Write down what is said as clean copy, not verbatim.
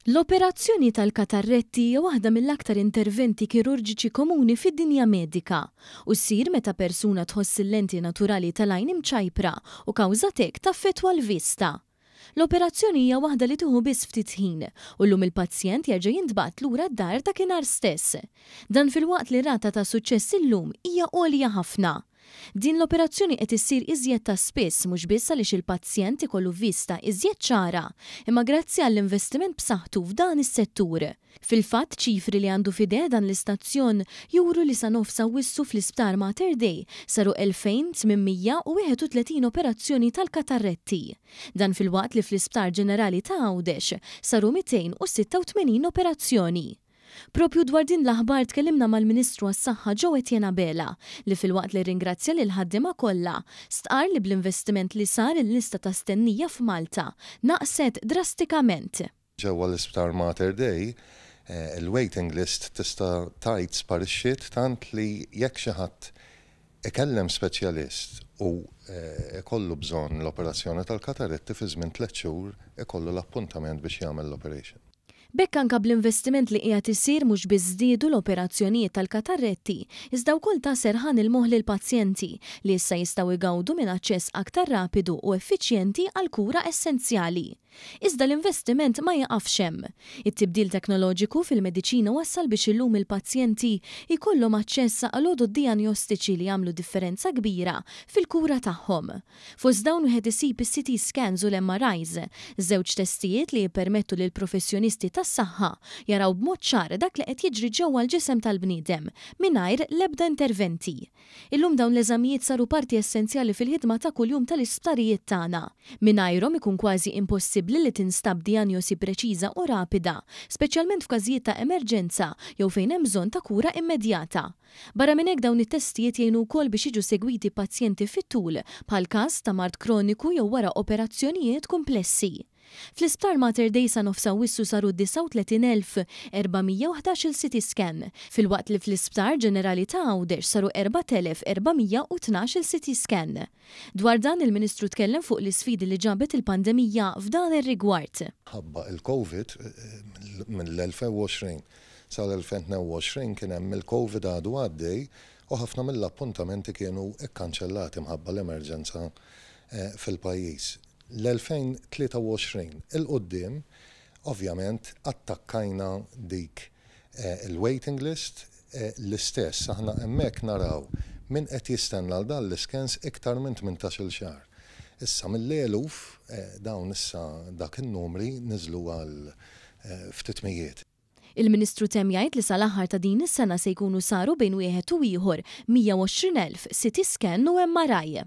L-operazzjoni tal-katarretti hija waħda mill-aktar interventi kirurġiċi komuni fid-dinja medika u ssir meta persuna tħoss il-lenti naturali tal-għajn imċajpra u kawża t'hekk taffettwa l-vista. L-operazzjoni hija waħda li tieħu biss ftit ħin u llum il-pazjent jerġa' jintbagħat lura d-dar dakinhar stess. Dan filwaqt li r-rata ta' suċċess illum hija għolja ħafna. Din l-operazzjoni qed issir iżjed ta' spiss mhux biss għaliex il-pazjent ikollu vista iżjed ċara, imma grazzi għall-investiment b'saħħtu f'dan is-settur. Fil-fatt, ċifri li għandu f'idejh dan l-istazzjon juru li sa nofs Awwissu fl-Isptar Mater Dei saru 2,831 operazzjoni tal-katarretti. Dan filwaqt li fl-Isptar Ġenerali ta' Għawdex saru 286 operazzjoni. Proprju dwar din l-aħbar tkellimna mal-Ministru għas-Saħħa Joe Etienne Abela li filwaqt li rringrazzja lill-ħaddiema kollha, stqarr li bl-investiment li sar il-lista ta' stennija f'Malta naqset drastikament. Ġewwa l-Isptar Mater Dei, il-waiting list tista' tgħid sparixxiet tant li jekk xi ħadd ikellem speċjalist u jkollu bżonn l-operazzjoni tal-kataretti fi żmien tlett xhur ikollu l-appuntament biex jagħmel l-operation. B'hekk anke bl-investiment li qiegħed isir mhux biss żdiedu l-operazzjonijiet tal-katarretti iżda wkoll ta serħan il-moħħ lill-pazjenti li issa jistgħu jgawdu minn aċċess aktar rapidu u effiċjenti għal kura essenzjali. Iżda l-investiment ma jiqafx hemm. It-tibdil teknoloġiku fil-mediċina wassal biex illum il-pazjenti jkollhom aċċess għal għodod dijanjostiċi li jagħmlu differenza kbira fil-kura tagħhom. Fost dawn wieħed isib is-CT scans u l-MRIs, żewġ testijiet li jippermettu lill-professjonisti tas-saħħa jaraw b'mod ċar dak li qed jiġri ġewwa l-ġisem tal-bniedem mingħajr l-ebda interventi. Illum dawn l-eżamijiet saru parti essenzjali fil-ħidma ta' kuljum tal-isptarijiet tagħna. Mingħajrhom ikun kważi impossibbli li tinstab dijanjosi preċiża u rapida, speċjalment f'każijiet ta' emerġenza jew fejn hemm bżonn ta' kura immedjata. Barra minn hekk dawn it-testijiet jgħinu wkoll biex jiġu segwiti pazjenti fit-tul, bħal każ ta' mard kroniku jew wara operazzjonijiet kumplessi. Fl-Isptar Mater Dei sa nofs Awwissu saru 39,411-il CT scan, filwaqt li fl-Isptar Ġenerali ta' Għawdex saru 4,412-il CT scan. Dwar dan, il-Ministru tkellem fuq l-isfidi li ġabet il-pandemija f'dan ir-rigward. Ħabba il-Covid, mill-2020 sal-2022 kien hemm il-Covid għadu għaddej u ħafna mill-appuntamenti kienu kkanċellati mħabba l-emerġenza fil-pajjiż. L-2023 'il quddiem ovvjament attakkajna dik il-waiting list l-istess aħna hemmhekk naraw min qed jistenna għal dan l-iskens iktar minn 18-il xahar. Issa mill-eluf dawn issa dak in-numri niżlu għal ftit mijiet. Il-Ministru temm jgħid li sal-aħħar ta' din is-sena se jkunu saru bejn wieħed u ieħor 120,000 CT scan u MRI.